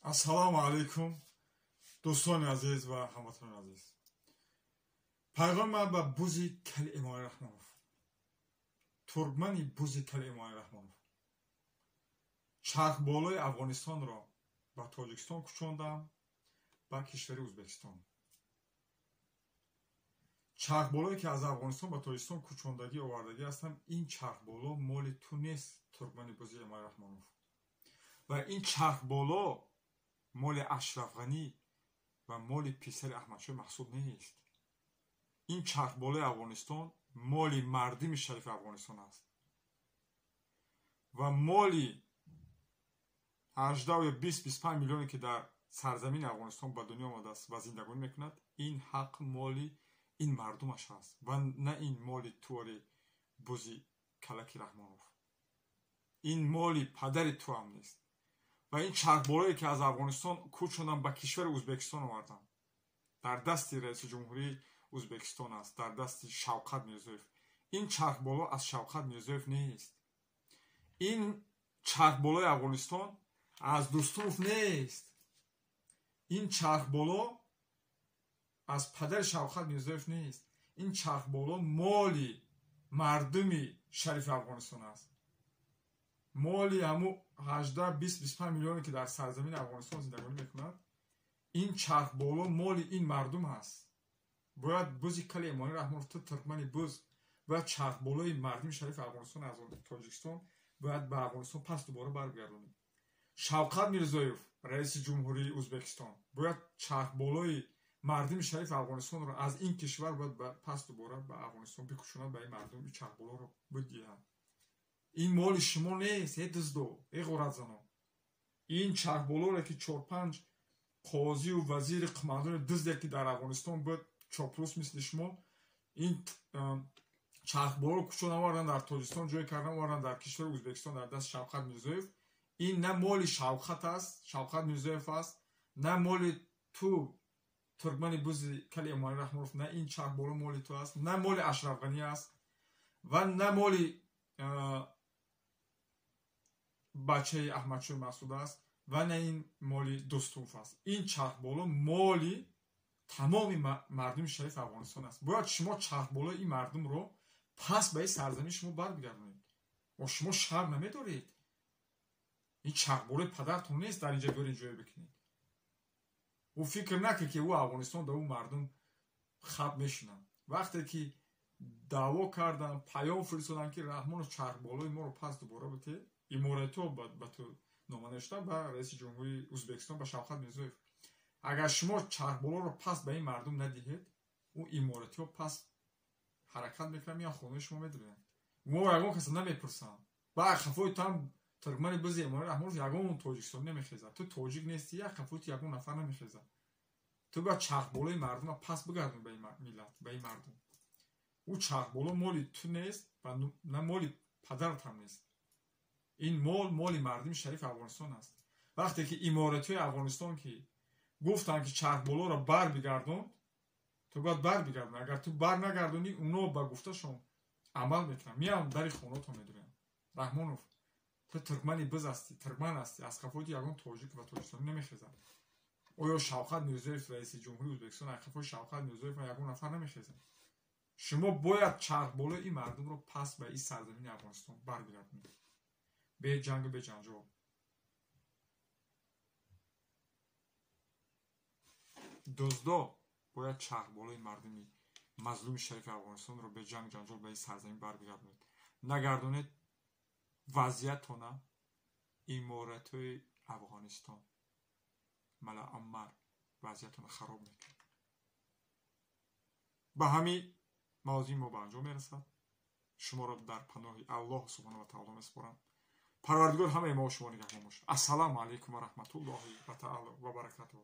Ассалому алайкум, дӯстони азиз ва ҳамватанони азиз. Пайғоми ман ба бузи кали Эмомалӣ Раҳмонов, туркмани бузи кали Эмомалӣ Раҳмонов. Чархболои Афғонистонро ба Тоҷикистон кӯчондам, ба кишвари Ӯзбекистон. Чархболое ки аз Афғонистон ба Тоҷикистон кӯчондагӣ овардагӣ ҳастам, ин чархболо моли ту нест, туркмани бузи Эмомалӣ Раҳмонов. Ва ин чархболо моли Ашраф Ғанӣ ва моли писари Аҳмадшоҳ Маҳсуд нест. Ин чархболои Афғонистон моли мардуми шарифи Афғонистон аст ва моли 18 ё 20-25 миллионе ки дар сарзамини Афғонистон ба дунё омадааст ва зиндагонӣ мекунад, ин ҳақ моли ин мардумаш аст ва на ин моли туори бузи калаки Раҳмонов. Ин моли падари ту ҳам нест. Ва ин чархболое ки аз Афғонистон кӯчондам, ба кишвари Ӯзбекистон овардам, дар дасти раиси ҷумҳурии Ӯзбекистон аст, дар дасти Шавқат Мирзоев. Ин чархболо аз Шавқат Мирзоев нест. Ин чархболои Афғонистон аз Дустумов нест. Ин чархболо аз падари Шавқат Мирзоев нест. Ин чархболо моли мардуми шарифи Афғонистон аст. Моли ҳамун 18, 20, 25 миллионе ки дар сарзамини Афғонистон зиндагонӣ мекунад, ин чархболо моли ин мардум аст. Бояд бузи кали Эмомалӣ Раҳмонов, ту туркмани буз, бояд чархболои мардуми шарифи Афғонистон аз Тоҷикистон бояд ба Афғонистон пас дубора баргардонӣ. Шавқат Мирзоев, раиси ҷумҳурии Ӯзбекистон, бояд чархболои мардуми шарифи Афғонистонро аз ин кишвар бояд пас дубора ба Афғонистон бикушонад, ба ин мардум ин чархболоро бидиҳад. Ин моли шумо нест, э дуздо, э ғоратзано. Ин чархболоре ки 4-5 қозию вазири қумандони дузде ки дар Афғонистон буд, чоплус мисли шумо, ин чархболоро кӯчон овардан, дар Тоҷикистон ҷой кардан овардан, дар кишвари Ӯзбекистон дар дасти Шавқат Мирзоев. Ин на моли Шавқат аст, Шавқат Мирзоев аст, на моли ту туркмани бузи кали Эмомалӣ Раҳмонов, на ин чархболо моли ту аст, на моли Ашраф Ғанӣ аст ва на моли бачаи Аҳмадшоҳ Маҳсуд аст ва на ин моли Дустумов аст. Ин чархболо моли тамоми мардуми шарифи Афғонистон аст. Бояд шумо чархболои ин мардумро пас ба ин сарзамини шумо барбигардонед. Ва шумо шарм намедоред. Ин чархболои падартон нест, дар инҷа биёред ҷое бикунед. Ӯ фикр накунед ки ӯ Афғонистон да ӯ мардум хаб мешинанд. Вақте ки даъво карданд, паём фиристоданд ки Раҳмонов чархболои моро пас дубора бите, иморатҳо ба ту нома навиштанд ба раиси ҷумҳурии Ӯзбекистон, ба Шавқат Мирзоев. Агар шумо чархболоро пас ба ин мардум надиҳед, ӯ иморатиҳо пас ҳаракат мекунанд, меянд хонаи шумо медиҳанд. Мо ягон каса намепурсанд. Ба хафои ту ҳам туркмани бузи Эмомалӣ Раҳмонов ягон тоҷикистонӣ намехезад. Ту тоҷик нестӣ, як хафои ту ягон нафар намехезад. Ту бояд чархболои мардумро пас бигардонӣ ба ин миллат, ба ин мардум. Ӯ чархболо моли ту нест ва на моли падарат ҳам нест. Ин мол моли мардуми шарифи Афғонистон аст. Вақте ки иморатиҳои Афғонистон ки гуфтанд ки чархболоро бар бигардон, ту бояд бар бигардонӣ. Агар ту бар нагардонӣ, уно ба гуфташон амал мекунанд, меянд дари хонаатон медуранд. Раҳмонов, ту туркмани буз ҳастӣ, туркман ҳастӣ, аз хафои ту ягон тоҷик ва тоҷикистонӣ намехезад. Оё Шавқат Мирзоев, раиси ҷумҳурии Ӯзбекистон, аз хафои Шавқат Мирзоев ягон нафар намехезад? Шумо бояд чархболои ин мардумро пас ба ин сарзамини Афғонистон баргардонед. Бе ҷангу бе ҷанҷол. Дуздо бояд чархболои мардуми мазлуми шарифи Афғонистонро бе ҷанг ҷанҷол ба ин сарзамин баргардонед. Нагардонед, вазъиятона иморатҳои Афғонистон малааммар вазъиятона хароб мекунад. Ба ҳамин мавзӯи мо ба анҷом мерасад. Шуморо дар паноҳи Аллоҳ субҳонаҳу ва таоло месупорам. Парвардигор ҳамаи мо шумо нигаҳбон бошад. Ассалому алайкум ва раҳматуллоҳи ва таоло ва баракатуҳ.